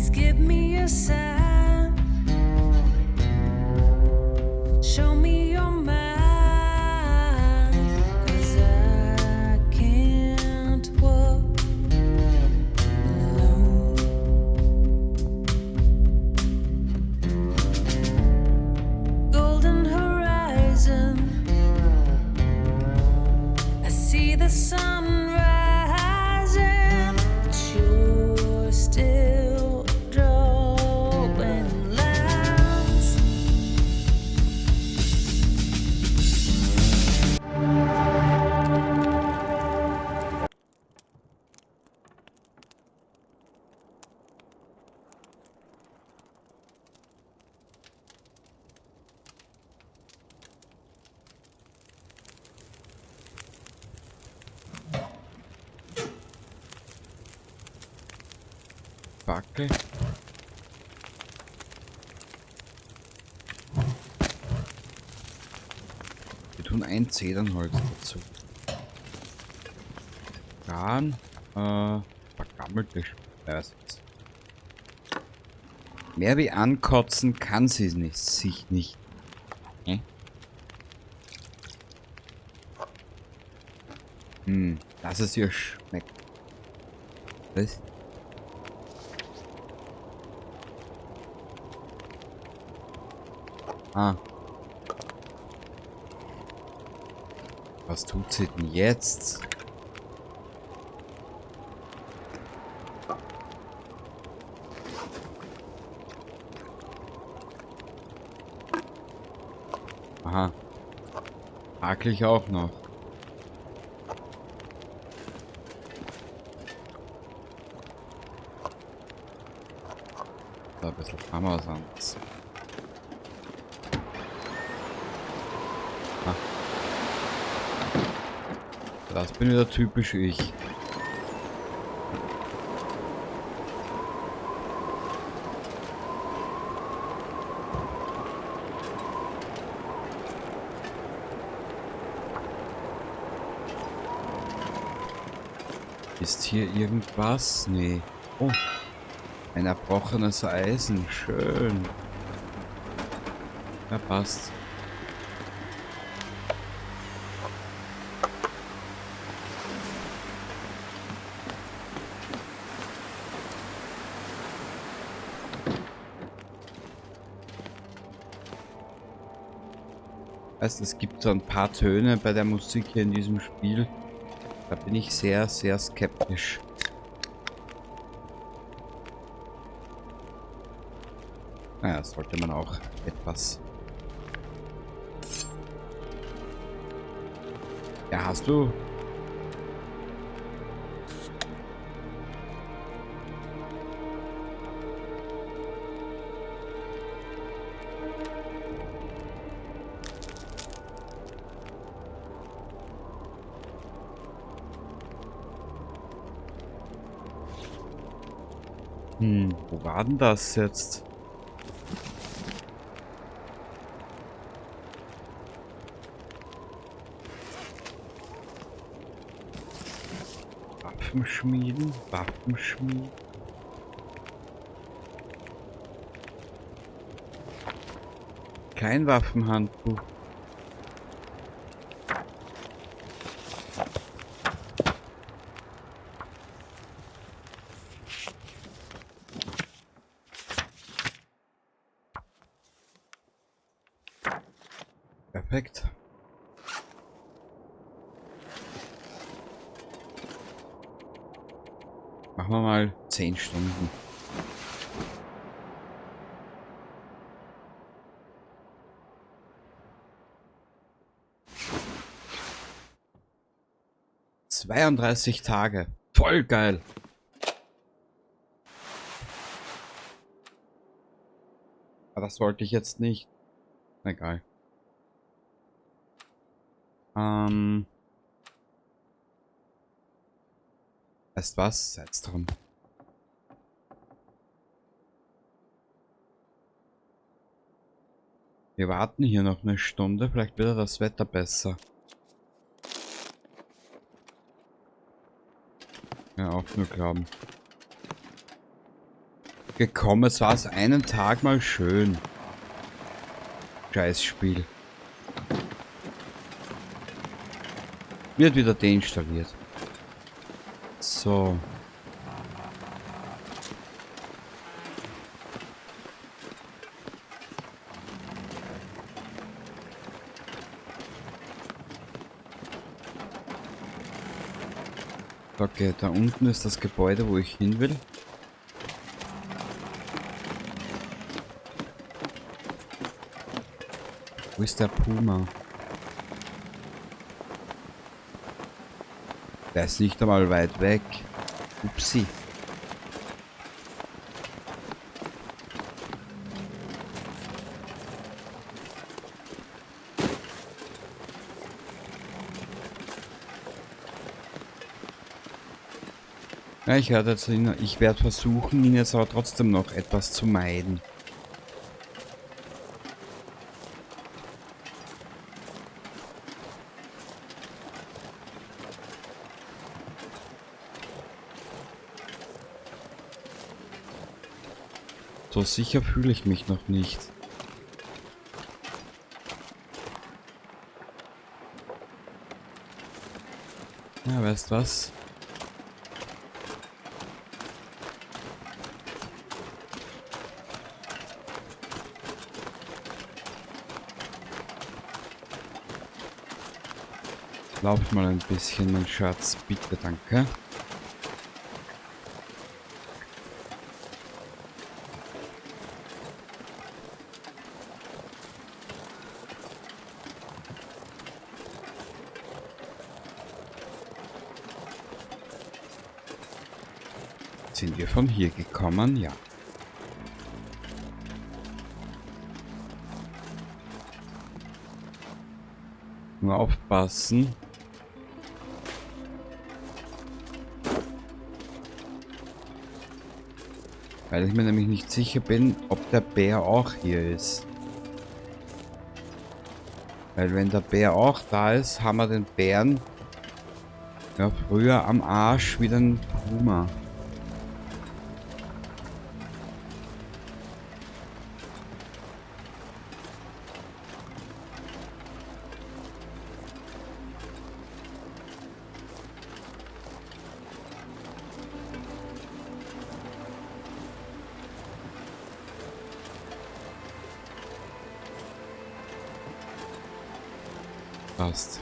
Please give me a sign. Show me your mind. 'Cause I can't walk alone. Golden horizon. I see the sun rising, but you're still drawing lines. Fackel. Wir tun ein Zedernholz dazu. Garn, vergammelte Speise. Mehr wie ankotzen kann sie nicht, sich nicht. Hä? Lass es ihr schmecken. Was? Ah. Was tut sie denn jetzt? Aha. Hakelig auch noch. Da ein bisschen Kamerasanz. Ah. Das bin wieder typisch ich. Ist hier irgendwas? Nee. Oh. Ein erbrochenes Eisen. Schön. Ja, passt. Weißt, es gibt so ein paar Töne bei der Musik hier in diesem Spiel. Da bin ich sehr, sehr skeptisch. Naja, sollte man auch etwas. Ja, hast du... Wo war denn das jetzt? Waffen schmieden, Waffen schmieden. Kein Waffenhandbuch. Perfekt. Machen wir mal 10 Stunden. 32 Tage. Voll geil. Aber das wollte ich jetzt nicht. Egal. Weißt was? Seid's drum. Wir warten hier noch eine Stunde, vielleicht wird das Wetter besser. Ja, auch nur glauben. Gekommen, es war es einen Tag mal schön. Scheißspiel. Wird wieder deinstalliert. So. Okay, da unten ist das Gebäude, wo ich hin will. Wo ist der Puma? Der ist nicht einmal weit weg. Upsi. Ja, ich werde jetzt ihn, ich werde versuchen, ihn jetzt aber trotzdem noch etwas zu meiden. So sicher fühle ich mich noch nicht. Ja, weißt was? Lauf mal ein bisschen, mein Schatz. Bitte, danke. Sind wir von hier gekommen? Ja. Nur aufpassen. Weil ich mir nämlich nicht sicher bin, ob der Bär auch hier ist. Weil wenn der Bär auch da ist, haben wir den Bären ja früher am Arsch wie den Puma. Passt.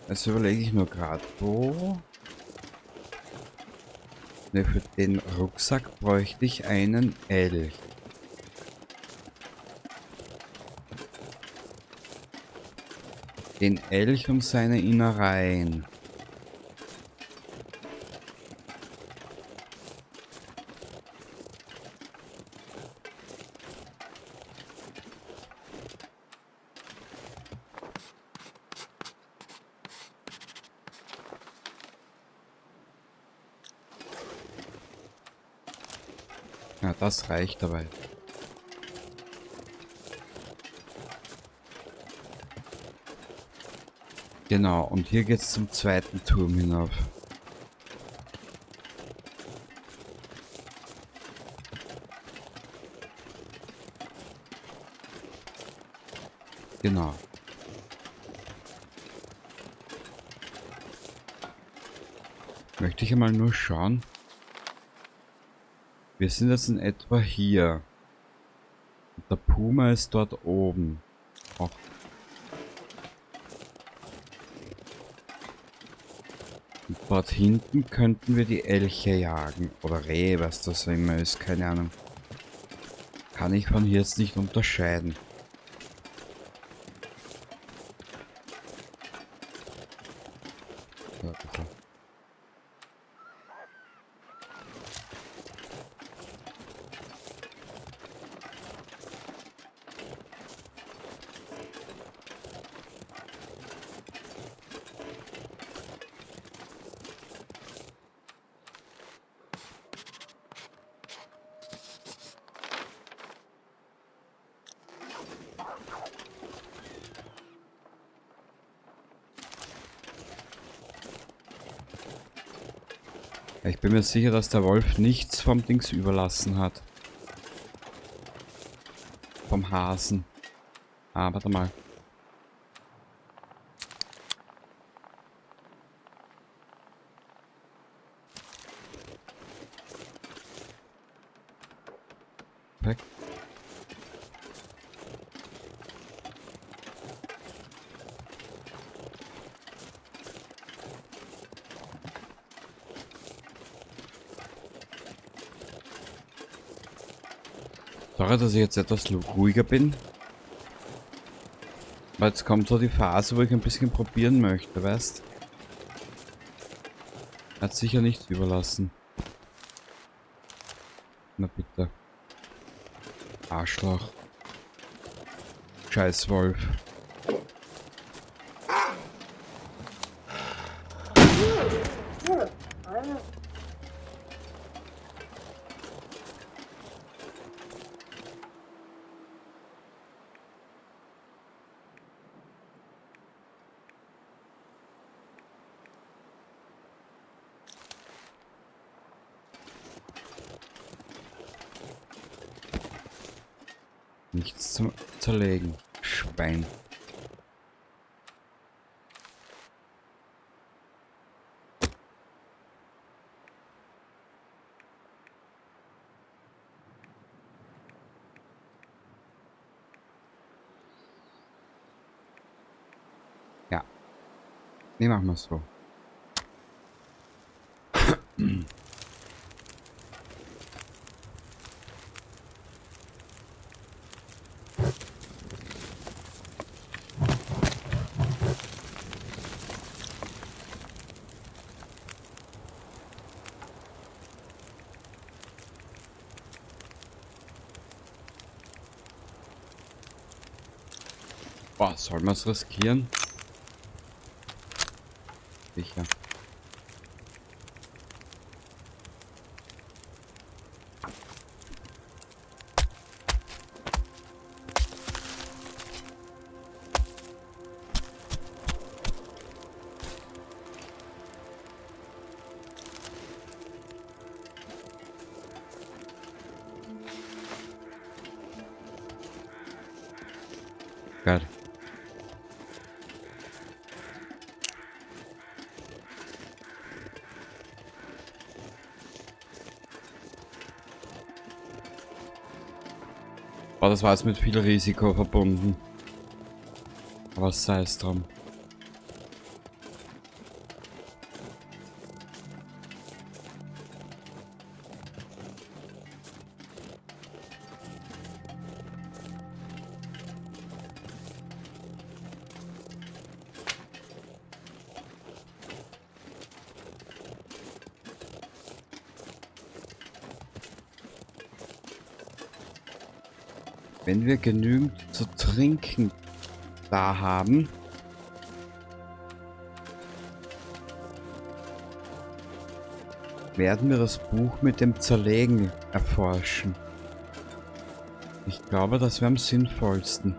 Das überlege ich nur grad. Wo? Ne, für den Rucksack bräuchte ich einen Elch. Den Elch und seine Innereien. Ja, das reicht dabei. Genau, und hier geht's zum zweiten Turm hinauf. Genau. Möchte ich einmal nur schauen. Wir sind jetzt in etwa hier. Und der Puma ist dort oben. Auch. Und dort hinten könnten wir die Elche jagen. Oder Rehe, was das immer ist, keine Ahnung. Kann ich von hier jetzt nicht unterscheiden. Ja, bitte. Ich bin mir sicher, dass der Wolf nichts vom Dings überlassen hat. Vom Hasen. Ah, warte mal. Weg. Sorry, dass ich jetzt etwas ruhiger bin. Weil jetzt kommt so die Phase, wo ich ein bisschen probieren möchte, weißt? Hat sicher nichts überlassen. Na bitte. Arschloch. Scheiß Wolf. Nichts zum Zerlegen. Schwein. Ja. Ne, machen wir so. Boah, soll man's riskieren? Sicher. Geil. Boah, das war jetzt mit viel Risiko verbunden. Aber sei es drum. Wenn wir genügend zu trinken da haben, werden wir das Buch mit dem Zerlegen erforschen. Ich glaube, das wäre am sinnvollsten.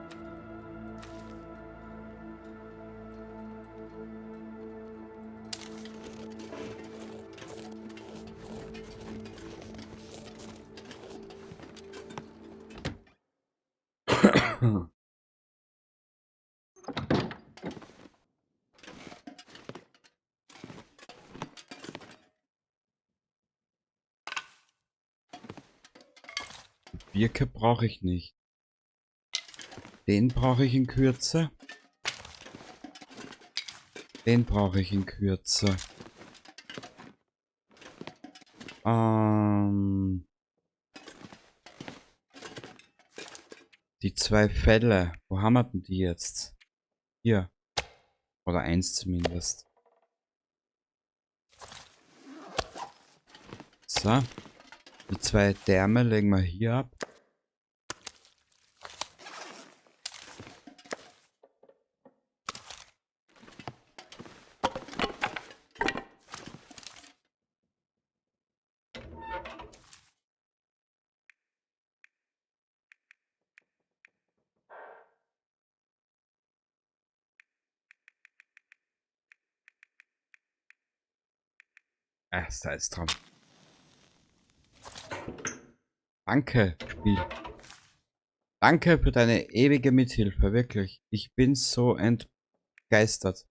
Birke brauche ich nicht. Den brauche ich in Kürze. Den brauche ich in Kürze. Die zwei Fälle. Wo haben wir denn die jetzt? Hier. Oder eins zumindest. So. Die zwei Därme legen wir hier ab. Sei es dran. Danke, Spiel. Danke für deine ewige Mithilfe, wirklich. Ich bin so entgeistert.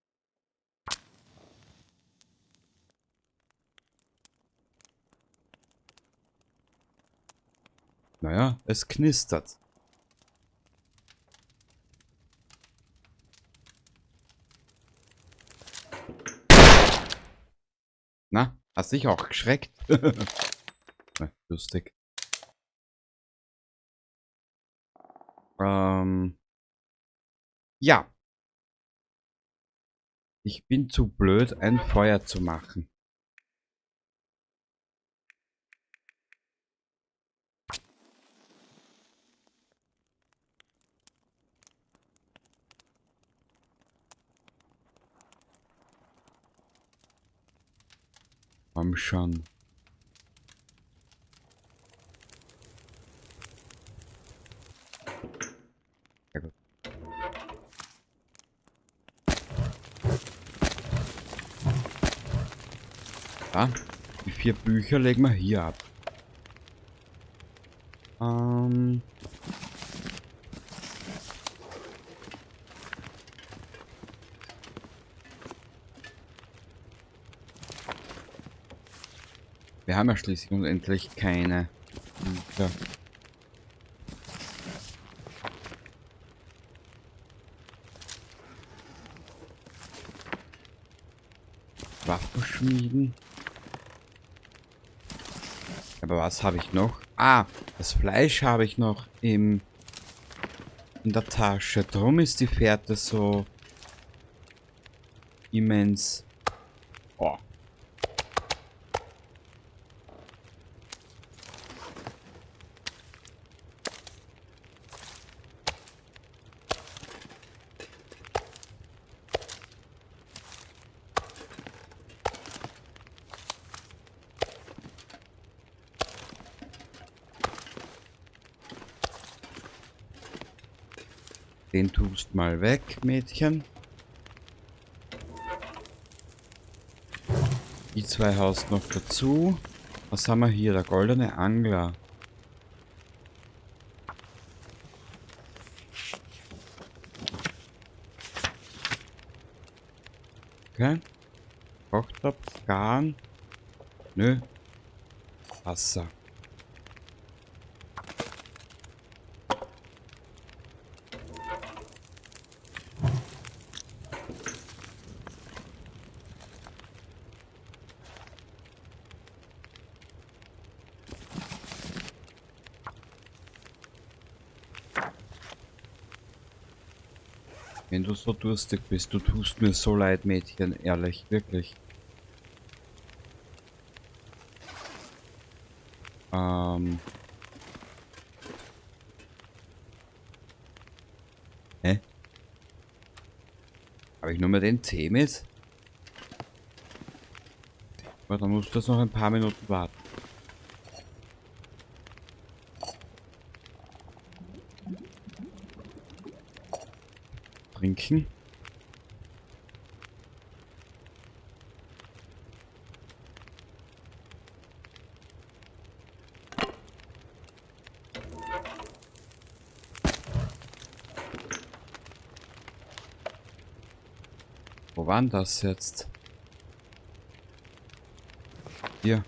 Naja, es knistert. Na, hast dich auch geschreckt? Na, lustig. Ja. Ich bin zu blöd, ein Feuer zu machen. Komm schon. Sehr gut. Ja, die 4 Bücher legen wir hier ab. Wir haben ja schließlich und endlich keine Bücher. Waffen schmieden. Aber was habe ich noch? Ah, das Fleisch habe ich noch in der Tasche. Drum ist die Fährte so immens. Oh. Den tust mal weg, Mädchen. Die 2 haust noch dazu. Was haben wir hier? Der goldene Angler. Okay. Kochtopf, Garn. Nö. Wasser. Wenn du so durstig bist, du tust mir so leid, Mädchen, ehrlich, wirklich. Hä? Hab ich nur mal den Tee mit? Aber dann musst du das noch ein paar Minuten warten. Trinken. Wo war denn das jetzt? Hier.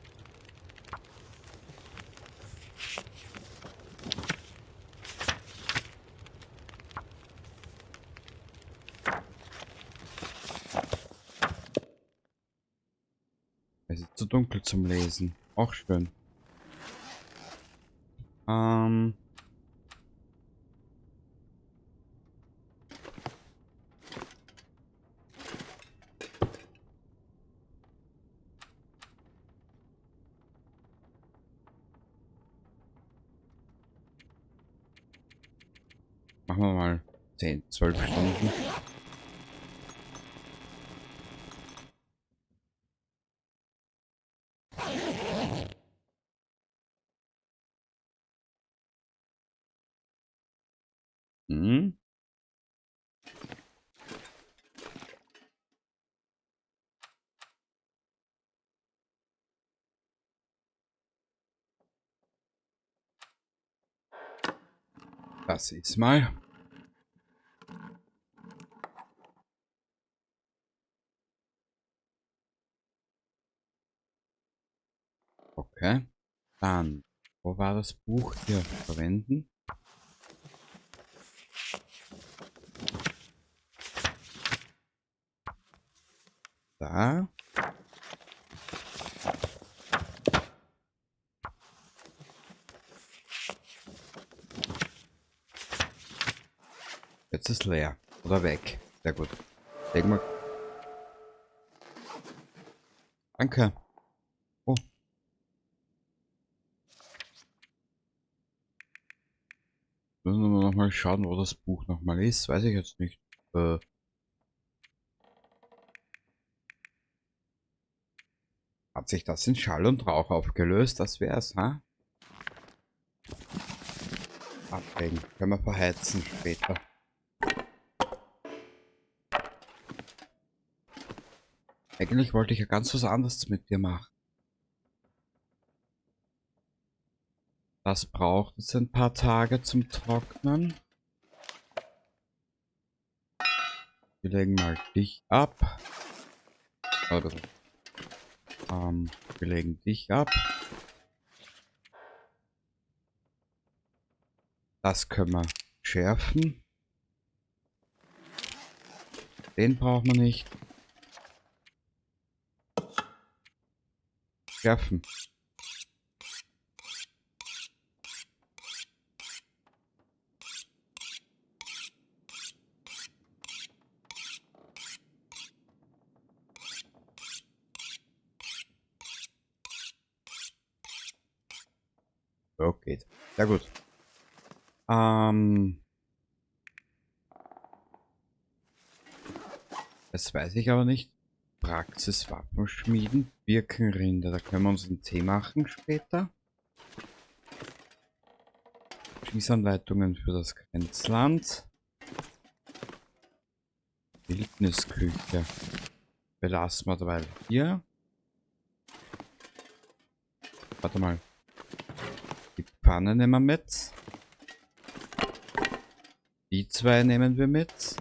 Es ist zu dunkel zum Lesen. Auch schön. Machen wir mal 10, 12 Stunden. Hm. Das ist mal. Okay. Dann, wo war das Buch hier? Verwenden. Da. Jetzt ist leer. Oder weg. Sehr gut. Legen wir. Danke. Oh. Müssen wir noch mal schauen, wo das Buch nochmal ist. Weiß ich jetzt nicht. Hat sich das in Schall und Rauch aufgelöst? Das wär's, ha? Ablegen. Können wir verheizen später. Eigentlich wollte ich ja ganz was anderes mit dir machen. Das braucht jetzt ein paar Tage zum Trocknen. Wir legen mal dich ab. Warte. Wir legen dich ab. Das können wir schärfen. Den brauchen wir nicht. Schärfen. So, geht. Sehr gut. Das weiß ich aber nicht. Praxis Waffenschmieden, Birkenrinde. Da können wir uns einen Tee machen später. Schießanleitungen für das Grenzland. Wildnisküche. Belassen wir derweil hier. Warte mal. Die Pfanne nehmen wir mit. Die zwei nehmen wir mit.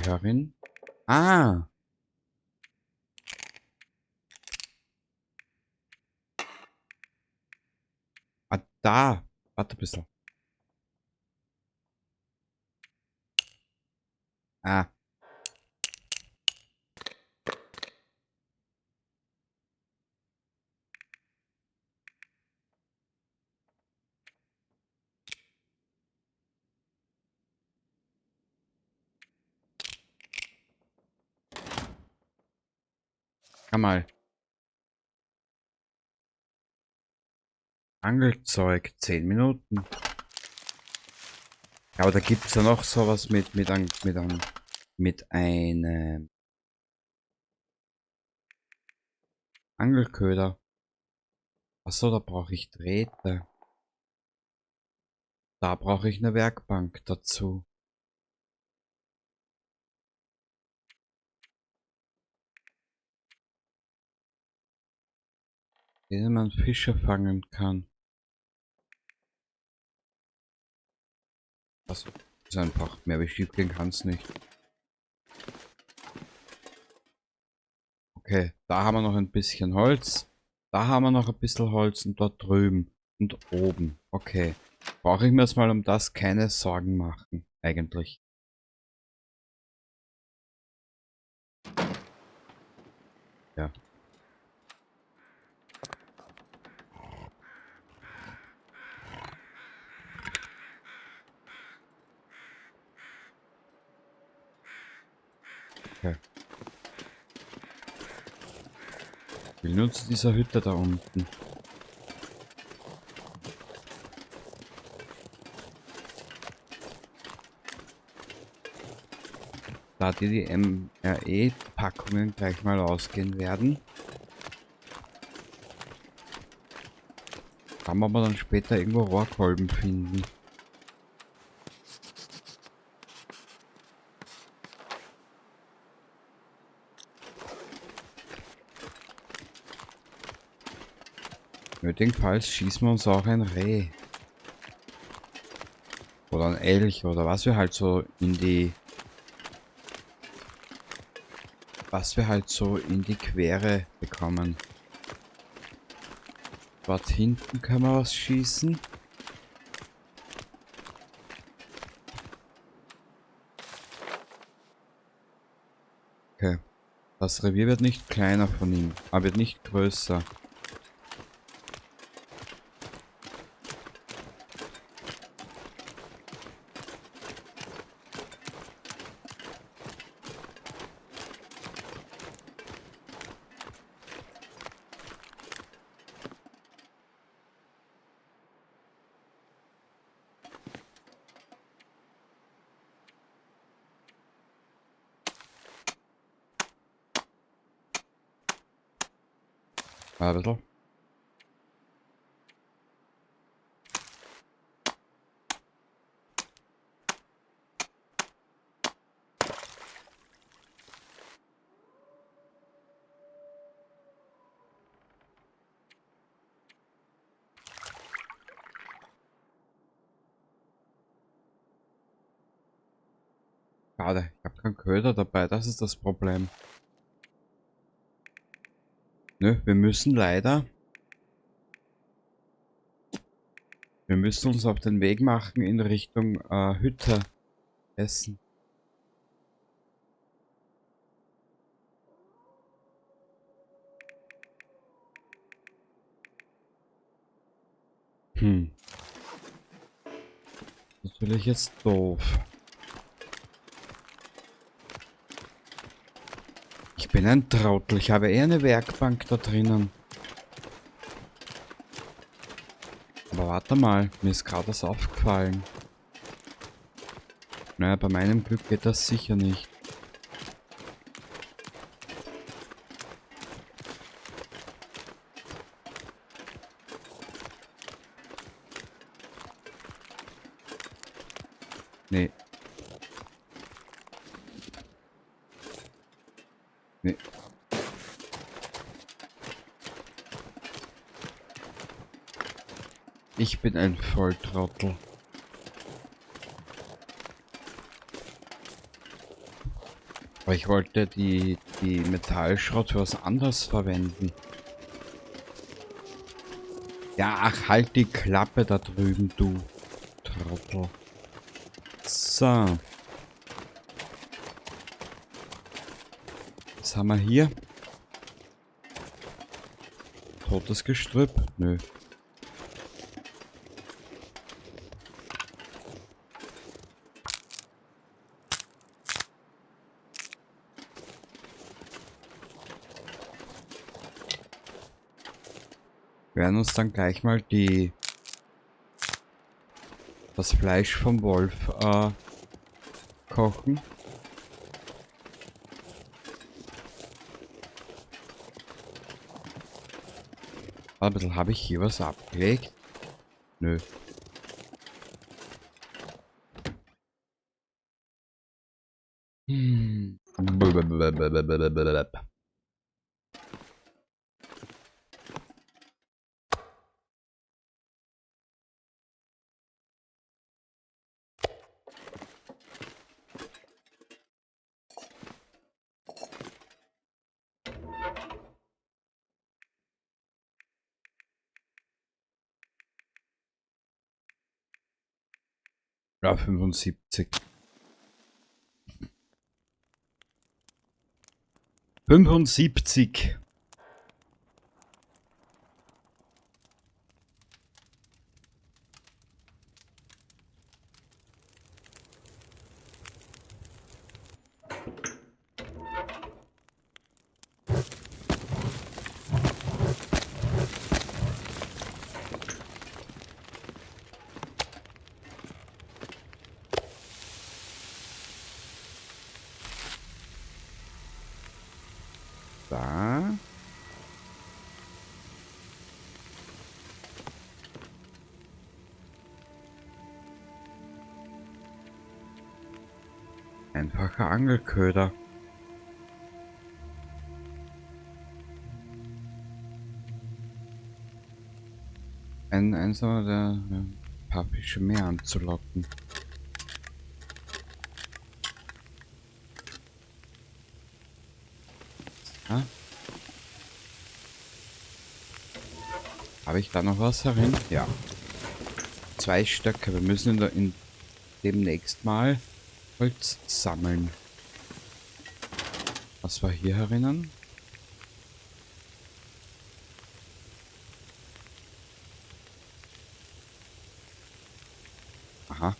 Herin. Ah! Ah, da! Warte ein bisschen. Ah. Komm mal. Angelzeug, 10 Minuten. Ja, aber da gibt's ja noch sowas mit einem Angelköder. Achso, da brauche ich Drähte. Da brauche ich eine Werkbank dazu. Denen man Fische fangen kann. Das ist einfach mehr wie schief gehen kann's nicht. Okay, da haben wir noch ein bisschen Holz. Da haben wir noch ein bisschen Holz und dort drüben und oben. Okay. Brauche ich mir jetzt mal um das keine Sorgen machen, eigentlich. Ja. Okay. Ich will nur zu dieser Hütte da unten. Da die M R E-Packungen gleich mal ausgehen werden. Kann man aber dann später irgendwo Rohrkolben finden. Nötigenfalls schießen wir uns auch ein Reh. Oder ein Elch oder was wir halt so in die... Was wir halt so in die Quere bekommen. Dort hinten können wir was schießen. Okay. Das Revier wird nicht kleiner von ihm, aber wird nicht größer. Ein bisschen. Schade, ich habe keinen Köder dabei, das ist das Problem. Nö, wir müssen leider... Wir müssen uns auf den Weg machen in Richtung Hütte essen. Natürlich jetzt doof. Ich bin ein Trottel, ich habe eher eine Werkbank da drinnen. Aber warte mal, mir ist gerade was aufgefallen. Naja, bei meinem Glück geht das sicher nicht. Nee. Nee. Ich bin ein Volltrottel. Aber ich wollte die Metallschrott für was anderes verwenden. Ja, ach, halt die Klappe da drüben, du Trottel. So. Was haben wir hier? Totes Gestrüpp? Nö. Wir werden uns dann gleich mal das Fleisch vom Wolf kochen. Ein bisschen, habe ich hier was abgelegt? Nö. Ja, 75. 75. Da. Einfacher Angelköder. Ein einsamer, der ein paar Fische mehr anzulocken. Ah. Habe ich da noch was herin? Ja. 2 Stöcke. Wir müssen in demnächst mal Holz sammeln. Was war hier herinnen? Aha.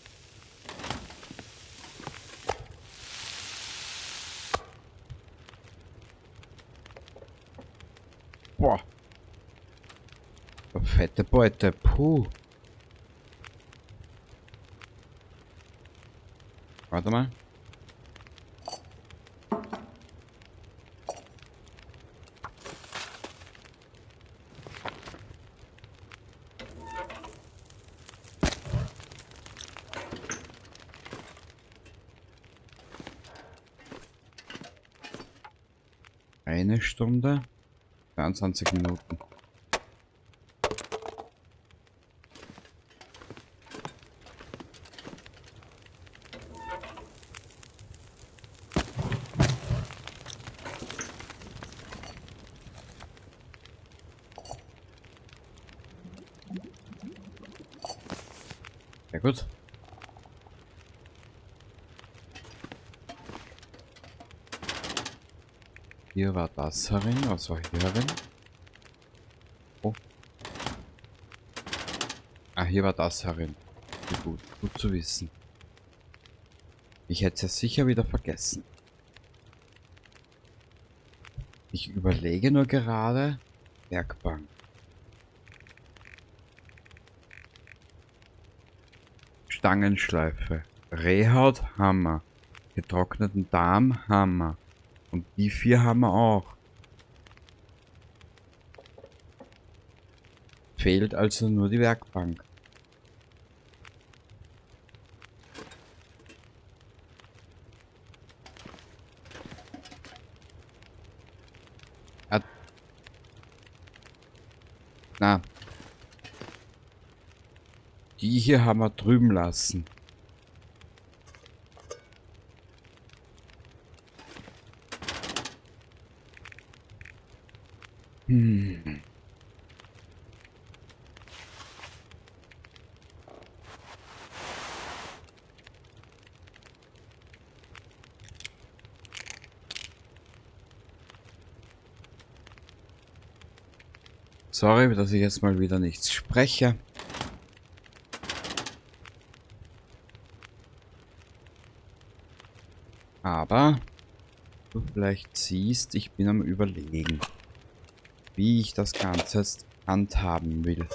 Boah. Fette Beute. Puh. Warte mal. Eine Stunde, 22 Minuten. Ja, gut. Hier war das herin. Was war hier herin? Oh. Ah, hier war das herin. Okay, gut. Gut zu wissen. Ich hätte es ja sicher wieder vergessen. Ich überlege nur gerade. Werkbank. Stangenschleife. Rehhaut, Hammer. Getrockneten Darm, Hammer. Und die 4 haben wir auch. Fehlt also nur die Werkbank. Ah. Na. Die hier haben wir drüben lassen. Sorry, dass ich jetzt mal wieder nichts spreche. Aber du vielleicht siehst, ich bin am Überlegen, wie ich das Ganze jetzt handhaben will.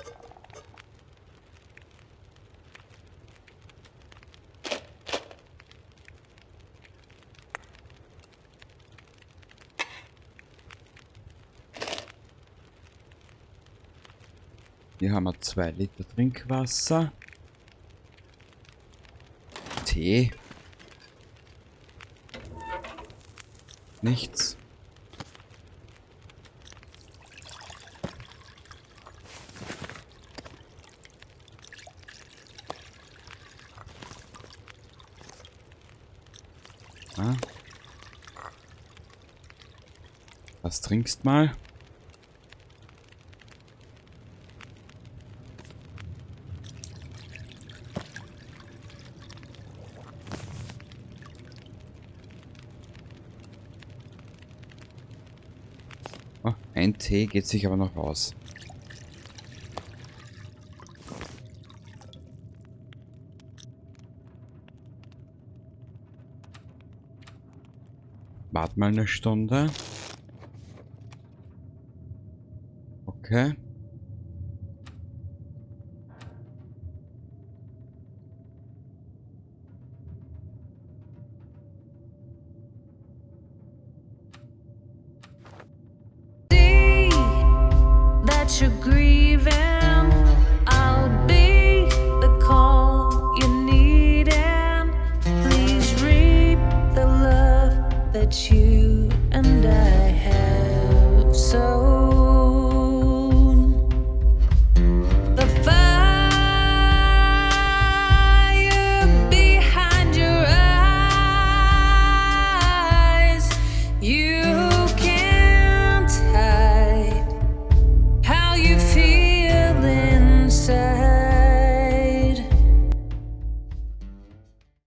Hier haben wir 2 Liter Trinkwasser. Tee. Nichts. Ah. Was trinkst mal? Oh, ein Tee geht sich aber noch aus. Warte mal eine Stunde. Okay.